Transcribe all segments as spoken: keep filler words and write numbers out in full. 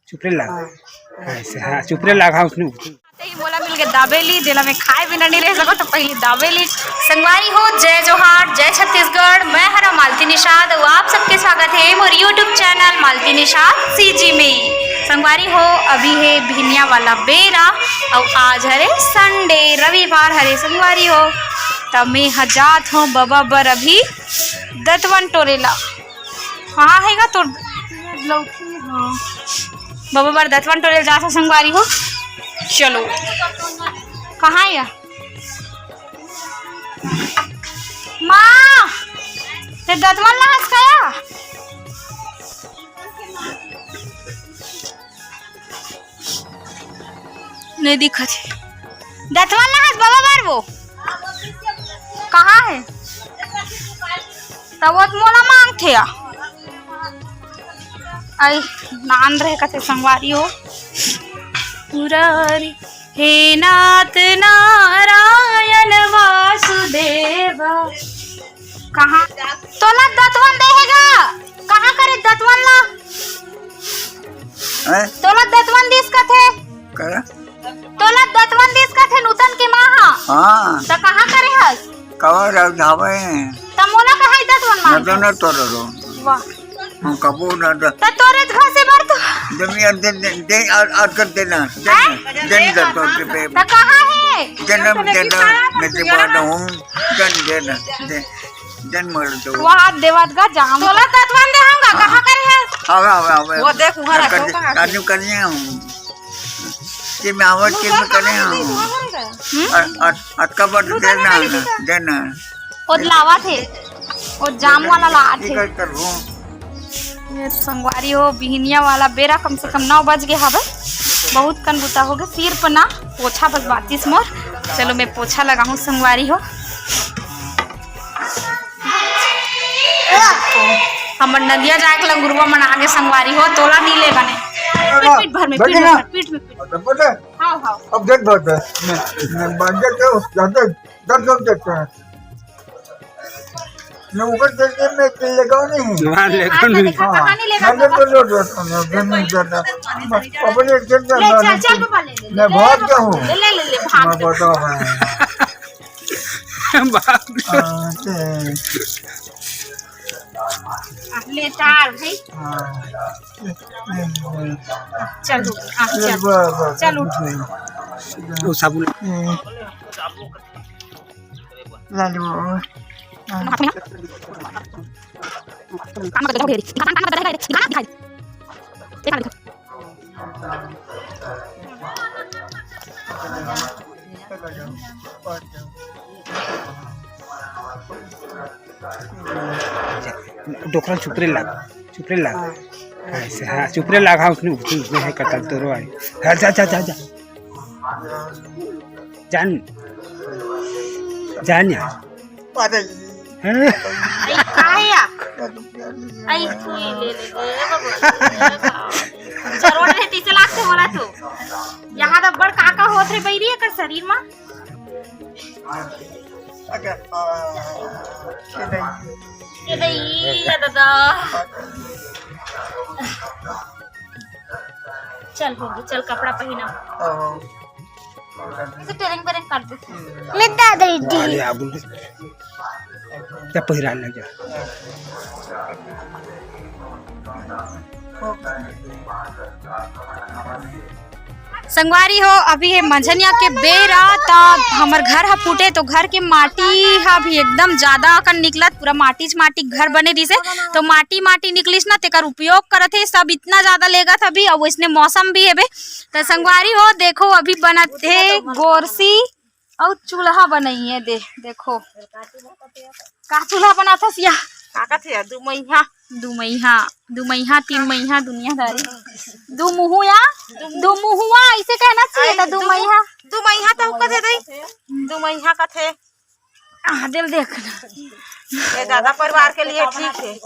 चुपरे लाग। ऐसे, हाँ, चुपरे लाग, हाँ, उसने। ते ही मोला मिल गे दाबेली, जेला मैं खाए बिना नहीं रह सकत, तो पहली दाबेली। संगवारी हो, जय जोहार, जय छत्तीसगढ़, मैं हरा मालती निषाद अउ आप सबके स्वागत हे मोर YouTube channel Malti Nishad CG में। संगवारी हो, अभी हे बिहनिया वाला बेरा अउ आज हरे Sunday, रविवार हरे संगवारी हो। त मैं ह जात हों बबा बर अभी दतवन टोरे ला। कहाँ हे गा तोर लौकी? हाँ। बबा बर दतवन टोरे ला जात हों संगवारी हो। चलो। कहाँ हे? माँ, ते दतवन ला हस कया? नहीं दिखत हे। दतवन ला हस बबा बर वो। कहाँ हे? तब वो तो मोला मांगथे या। आई, नान रहे कथे संगवारी हो। मुरारी, हे नाथ नारायण वासुदेवा। कहाँ? तोला दतवन देहेगा। कहाँ करे दतवन ला? हैं? तोला दतवन दिस कथे। करा? तोला दतवन दिस कथे नूतन के माँ हा। हाँ। त कहाँ करे हस? कवर अब धावे। त मोला कहाँ दतवन माँ? नदन तोरो। वाह। हम कबो ना द- त तोरे घर से बर तो। दे, दे, दे, दे, और, और कर देना। दे, हैं? दे, दे, तो के पे। त कहाँ हे? जन्म, जन्म, मैं ते बात हूँ। जन, जन, दे, जन मर दो। वहाँ देवत का जाम। तोला तत्वन दे हम का, कहाँ करे है? आवे, आवे, आवे। वो देख, वहाँ कर रखो, दे, कहाँ काजू कर रहे हूँ। कि मैं आवे, कि मैं करे हूँ। हम्म? और, और, और कब देना, देना। वो लावा थे, वो जाम वाला ला थे। ये संगवारी हो, बिहनिया वाला बेरा कम से कम नौ बज गए हवे। बहुत कन बुता हो गए, सिर्फ ना पोछा बस बातिस मोर। चलो मैं पोछा लगाऊं संगवारी हो। हमर नदिया जाए के लंगुरवा मन आगे संगवारी हो, तोला नी ले बने। पीठ, पीठ भर में, पीठ में, पीठ में, पीठ में। हाँ, हाँ। अब देख बात है, मैं, मैं बात करता हूँ, ज्यादा दर्द हो जाता है। मैं ऊपर चढ़ के मैं लगाओ नहीं। वहाँ लेकर हाँ, नहीं। देखा, हाँ, कहाँ नहीं लेगा? मैं तो लोट जाता हूँ, मैं नहीं जाता। अपने चल जाता ले, हूँ। चल, चल, बाबा, ले, ले, ले, मैं ले, भाग ले, गया हूँ। ले, ले, ले, भाग मैं गया। बताओ मैं। भाग गया। हाँ, ते- हाँ, ले, चार, भाई। हाँ। चल, हो गया। हाँ, ये चल। बस, बस, चल, उठ। वो साबुन। हम्म। लालू। डोकरा चुपरे लाग, चुपरे लाग। हाँ। ऐसे, हाँ, चुपरे लाग, हाँ, उसने, उसने, उसने है कटल तोरो आई। हाँ, जा, जा, जा, जा। जान, जान यार। हाँ। आई, का है या? आई, छुई ले ले, ले, ले, बाबा, ले, ले, बाबा। जरूर नहीं, तीसे लाख से बोला तू। यहाँ तो बड़ का का होत रे बैरी एकर शरीर में। ये दई, ये दादा। चल, हो गई, चल, कपड़ा पहिना। हाँ। इसे टेरेंग बेरेंग कर दे। ले दादा, इड्डी। अरे, आबू ले। जा पहिरा ले जा। संगवारी हो, अभी हे मंझनिया के बेरा, त हमर घर ह फूटे, तो घर के माटी ह भी एकदम ज्यादा अकन निकलत, पूरा माटीच माटी घर बने रिसे, तो माटी माटी निकलिस ना, तेकर उपयोग करत हे सब, इतना ज्यादा लेगत अभी। अउ वैसने मौसम भी हेबे, त संगवारी हो, देखो, अभी बनत हे गोरसी, अउ चूल्हा बनइए दे, देखो। का चूल्हा बनाथस या? का कथे या? दू मइहा। दू मइहा, दू मइहा, तीन मइहा, दुनियादारी। दू मुहुआ, दू मु- दू मुहुआ, ऐसे कहना चाहिए आई, था, दू दू मइहा। दू मइहा तो कथे दई। दू मइहा कथे। आ, दिल देख ना। ये दादा परिवार के लिए ठीक है।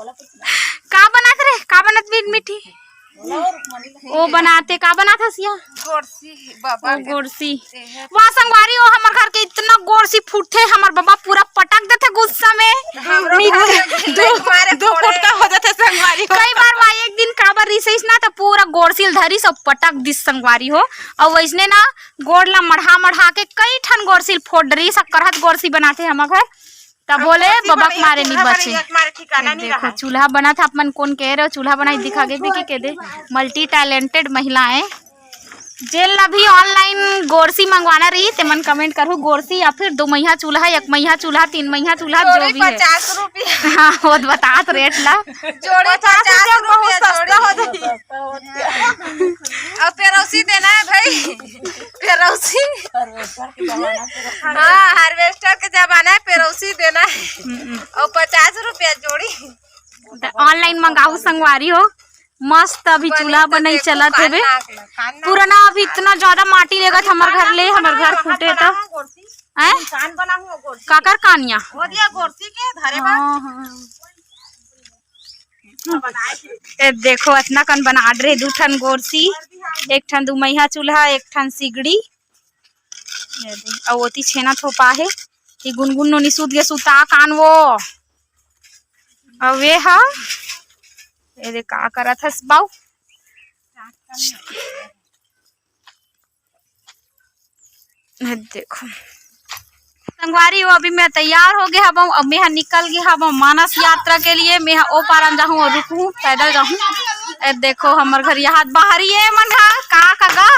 का बनत रे? का बनत बीन मीठी? ओ बनाथे, का बनाथे सिया? गोरसी, बाबा ओ के गोरसी। देहे। वाह संगवारी, ओ हमर घर के इतना गोरसी फूटथे, हमर बाबा पूरा पटक देथे गुस्सा में। हमरो निक-, घर में दो, मारे दो फोड़े। फुटका हो जाथे संगवारी हो। कई बार माई एक दिन काबर रिसइस ना, त पूरा गोरसी ल धरिस अउ पटक दिस संगवारी हो। अउ वइसने ना गोड़ ला मढ़ा मढ़ा के कई ठन गोरसी ल फोड़ डरिस, अक्करहा गोरसी बनाथे हमर घर। त बोले बबक मारे नी बचे। चूल्हा बना था, अपन कोन कह रहे हो, चूल्हा बनाई दिखा गे बेटी के दे। मल्टी टैलेंटेड महिला है। जेन ला भी ऑनलाइन गोरसी मंगवाना रही ते मन कमेंट करहु, गोरसी या फिर दो मैया चूल्हा, एक मैया चूल्हा, तीन मैया चूल्हा, जो भी है। पचास रुपया। हाँ, वो तो बतात रेट ला। जोड़ी पचास रुपया, बहुत सस्ता हो जाई। और पेरौसी देना है भाई। पेरौसी। हाँ, हार्वेस्टर के जमाना है, पेरौसी देना है। और पचास रुपया जोड़ी। त ऑनलाइन मंगाऊ संगवारी हो, मस्त अभी चूल्हा बनई चलत हेबे। पुराना अभी इतना ज्यादा माटी लेगत हमर घर ले, हमर घर फूटे त। हैं? काकर कानिया? हाँ, हाँ। ए देखो, अतना कन बना डरे, दू ठन गोरसी, एक ठन दू मैया चूल्हा, एक ठन सिगड़ी। ये दे, अउ ओती छेना थोपा हे। ये गुनगुन नोनी सूत गे, सुता कान वो। अउ ये हा, ये दे का करत हस बाऊ? ये देखो। संगवारी हो, अभी मैं तैयार हो गे हवं, अब मैं ह निकल गे हवं मानस यात्रा के लिए। मैं ह ओ पारन जाहूं अउ रुकहूं, पैदल जाहूं। ए देखो, हमर घर यहाँ बाहरी ए मन ह का का गा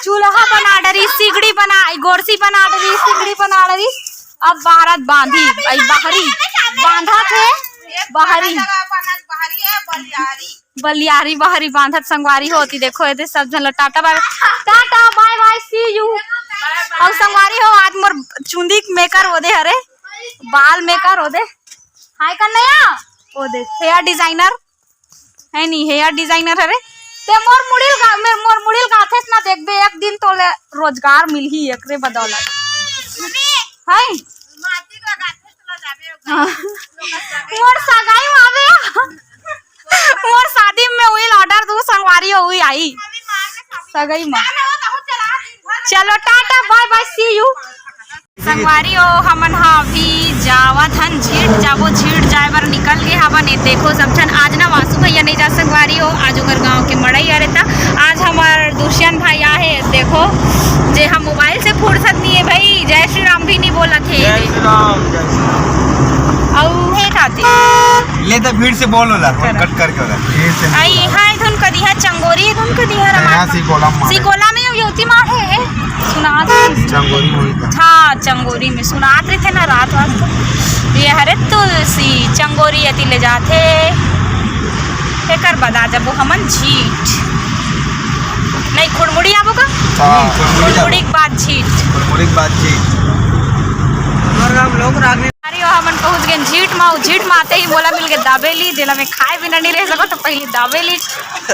चूल्हा बना डरी, सिगड़ी बना, ई गोरसी बना डरी, सिगड़ी बना डरी। अब बाहरत बांधी, आई बाहरी बांधा थे, बाहरी। बलियारी बाहरी बांधत संगवारी हो। ओती देखो, एदे सब झन ला tata bye, tata bye bye, see you. अउ संगवारी हो, आज मोर चुंदी मेकर ओदे हरे, बाल मेकर ओदे, हाय कन्हैया, ओदे हेयर डिजाइनर है नी, हेयर डिजाइनर हरे। ते मोर मुड़िल गा-, मे-, मोर मुड़िल गाथेस ना, देखबे एक दिन तोले रोजगार मिलही एकरे बदौलत। है? हाँ। मोर सगाई में आवे। मोर शादी में उही ऑर्डर दू संगवारी हो, उही आई सगाई में। चलो Tata bye bye, see you. संगवारी हो, हमन ह अभी जावत हन झीट, जाबो झीट जाए बर निकल गे हवन। ए देखो सब झन, आज ना वासु भैया नहीं जा संगवारी हो, आज ओकर गांव के मड़ई हरे त आज हमर दुष्यंत भाई आहे। देखो जे हम मोबाइल से फुर्सत नहीं है भाई, जय श्री राम भी नहीं बोलत है। जय श्री राम, जय श्री राम। अउ हे खाते। ले तो भीड़ से बोल होला, कट करके होला। भीड़ से नहीं आई बोला। हाय धुन कदी है चंगोरी, धुन कदी है यहाँ रमा। से गोला मारे। सी गोला में अब योती मार है। सुनात चंगोरी होई था। हाँ, चंगोरी में सुनात रहिथे ना रात वात। ये हरे तुलसी चंगोरी अति ले जाथे। एकर बाद आ जाबो हमन झीठ। नहीं, खुड़मुड़ी आबो का? हाँ, खुड़मुड़ी जाबो। खुड़मुड़ी के बाद झीठ। खुड़मुड़ी के बाद झीठ। अरे, हमन पहुंच गए झीठ मा। झीठ मा आते ही मोला मिल गए दाबेली, जेला मैं खाए बिना नहीं रह सको, तो पहली दाबेली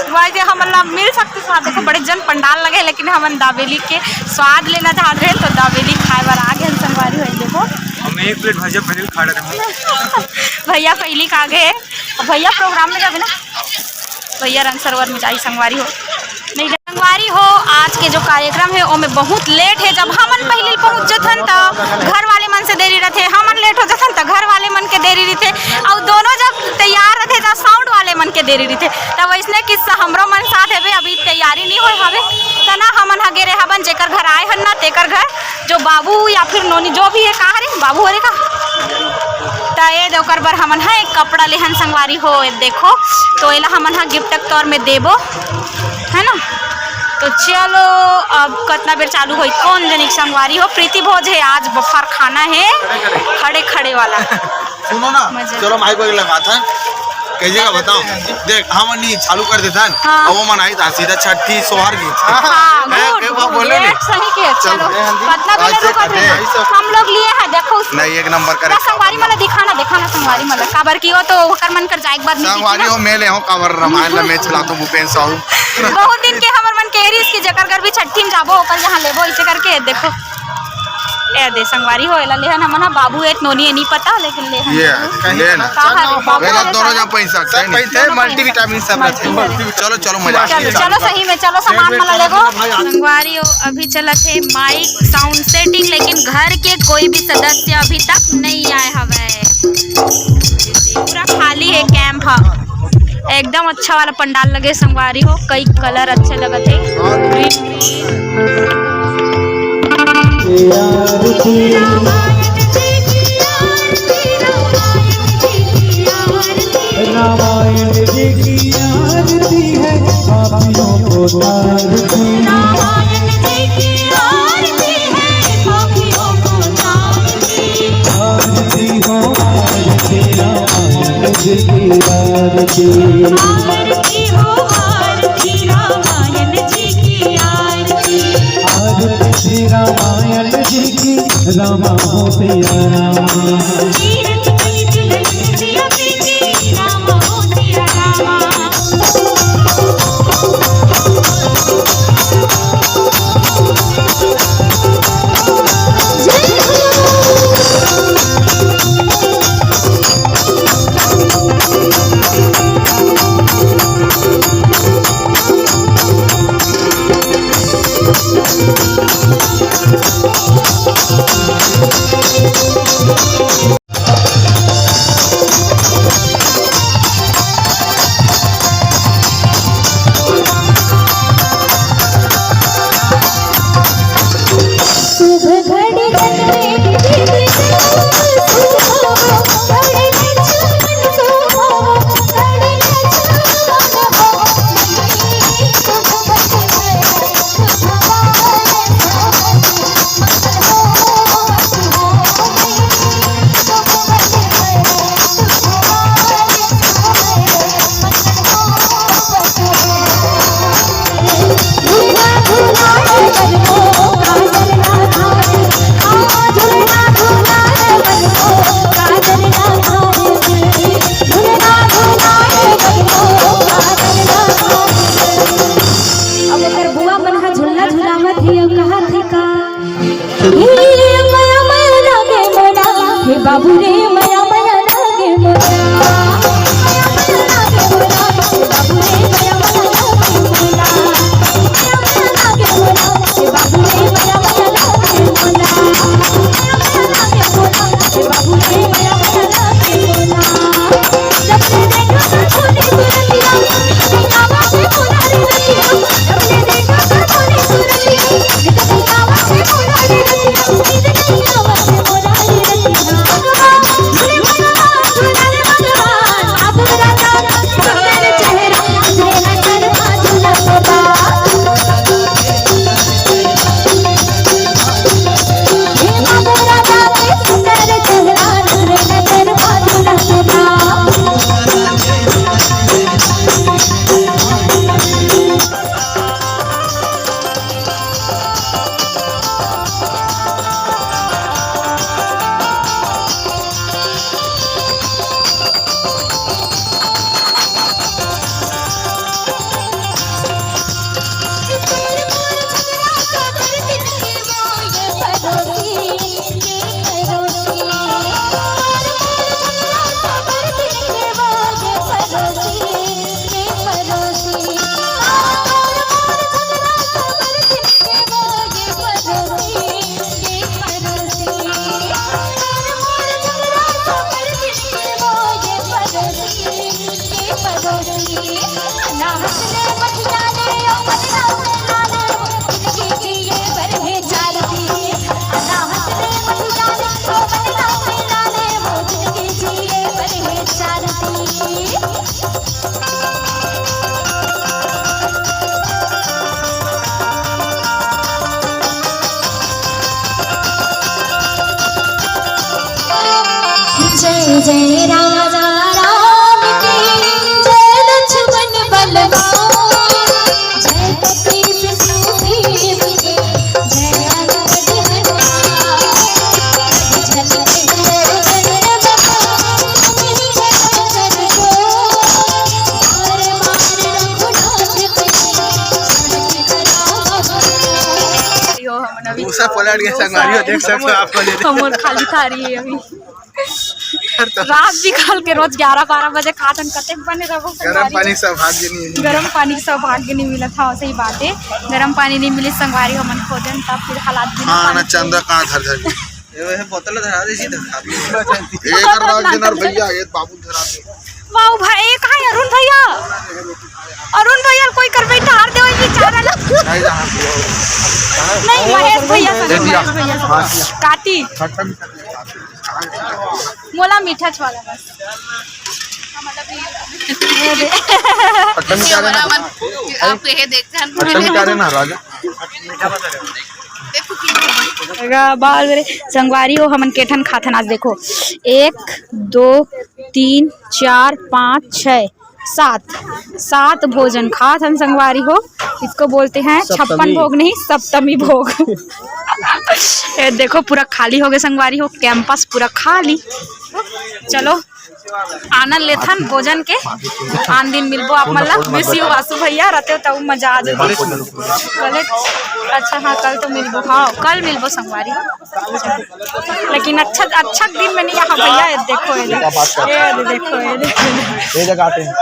भाई जे हमन ला मिल सकते स्वाद। देखो, बड़े जन पंडाल लगे, लेकिन हमन दाबेली के स्वाद लेना चाहत रहे, तो दाबेली खाए बर आ गए संगवारी हो। देखो, हम एक प्लेट भजिया पहले खा रहे हैं। भैया पहली खा गए, भैया प्रोग्राम में जाबे ना, भैया रंग सरोवर में जाई संगवारी हो। नहीं संगवारी हो, आज के जो कार्यक्रम है ओमे बहुत लेट है। जब हमन पहली पहुंच जथन त घर वाले मन से देरी रथे, हमन लेट हो जथन त घर वाले मन के देरी रथे, अउ दोनों जब तैयार रथे त साउंड वाले मन के देरी रथे। त वैसने किस्सा हमरो मन साथ हेबे, अभी तैयारी नहीं होय हवे। त ना हमन ह गे रे हवन जेकर घर आए हन ना तेकर घर, जो बाबू या फिर नोनी जो भी है, का हरे बाबू हरे का, त ए दे ओकर बर हमन ह एक कपड़ा लेहन संगवारी हो। ए देखो, तो एला हमन ह गिफ्ट के तौर में देबो, है ना। तो चलो, अब कतना बेर चालू होई, कौन जनिक संगवारी हो। प्रीति भोज है आज, बफर खाना है, खड़े खड़े वाला। सुनो ना, मजा। चलो माइक वाइक लगाता है, कई जगह बताओ। देख, हम नहीं चालू कर देता है, हाँ। अब वो मनाई था सीधा छठी सोहर गीत। हाँ, हैं, good, एक बार good, बोले एक नहीं। सही के, चलो। चलो, कतना बेर रुकत रहे। हम लोग लिए हैं, देखो उसको। नहीं, एक नंबर करे। संगवारी मला दिखाना, दिखाना संगवारी मला। काबर की हो तो ओकर मन कर जाए एक बार नहीं संगवारी हो, मैं ले हूँ काबर रामायण ला मैं चला तो भूपेन साहू। बहुत दिन के हमर मन के रिस के जेकर घर भी छठी में जाबो, ओकर यहाँ लेबो, इसे करके देखो। ए दे संगवारी हो, एला लेहन हमन ह, बाबू ए नोनी ए नी पता, लेकिन लेहन ये जरूर। ले ना। का हरे? बाबू एला हरे दोनों सारे? जन पैसा, सब सही नहीं। पैसा है, दोनों multivitamin सब पैसा। रहते हैं। Multivitamin। चलो, चलो, मजा आ चलो, गया। चलो, सही में, चलो, सामान मन ला लेगो। भाई, आ- संगवारी हो, अभी चलत हे mic sound setting, लेकिन घर के कोई भी सदस्य अभी तक नहीं आए हवय। पूरा खाली है camp ह। एकदम अच्छा वाला पंडाल लगे संगवारी हो, कई colour अच्छे लगत हे। Green, green। रामायण जी की आरती है, पापियों को तार दी। रामायण जी की आरती है, पापियों को तार दी। आरती हो आरती रामायण जी की आरती। आरती हो आरती रामायण जी की आरती। आरती श्री रामायण जी की, रामा हो सिया रामा। तीरथ गई दुल्हन सिया बेटी, रामा हो सिया रामा। अब ओकर बुआ मन ह झुल्ला झुलावत हे अउ कहत हे का, "हे मया मया लागे मोला, हे बाबू रे मया मया लागे मोला।" जय जय राजा राम के, जय लक्ष्मण बलवान, जय कपीस सुग्रीव के, जय अवध हनुमान। दूसरा पलट गया संगवारी हो, देख सकते हो आप लोग। हमर खाली थारी है अभी। रात बिकाल के रोज ग्यारह बारह बजे खाथन, कतेक बने रहो गरम संगवारी। पानी के सौभाग्य नहीं है। गरम पानी के सौभाग्य नहीं मिलत हा, सही बात है। गरम पानी नहीं मिली संगवारी, हमन खोजन तब फिर हालात भी हाँ ना, चंदा कहाँ धर धर के। ये वह बोतल धरा दे जी, धर खा ले। एक राजनर भैया, एक बाबू धरा दे। वाह भाई, ये कहाँ है अरुण भैया? अरुण भैया कोई कर बैठा हार देवे बेचारा ला। नहीं, जहाँ नहीं, महेश भैया संग, दे दिया। महेश भैया संग। हाँ। काटी। खत्म। मोला मीठा छवाला बस। खत्म क्या रे ना? आप ये देखते हैं। खत्म क्या रे ना, राजा? देखो कि गा बाल रे संगवारी हो, हमन के ठन खाथन आज। देखो, एक, दो, तीन, चार, पाँच, छः, सात, सात भोजन खाथन संगवारी हो। इसको बोलते हैं सप्तमी। छप्पन भोग नहीं, सप्तमी भोग। ये देखो, पूरा खाली हो गए संगवारी हो, कैंपस पूरा खाली। चलो, आनंद लेथन भोजन के, आन दिन मिलबो आप मन ला। मिस यू वासु भैया, रहते हो तब मजा आ जाता। बोले, अच्छा हाँ, कल तो मिलबो, हाँ कल मिलबो संगवारी, लेकिन अच्छा, अच्छा दिन में नहीं यहाँ भैया। ये देखो, ये देखो, ये देखो, ये देखो। ये जगह आते हैं।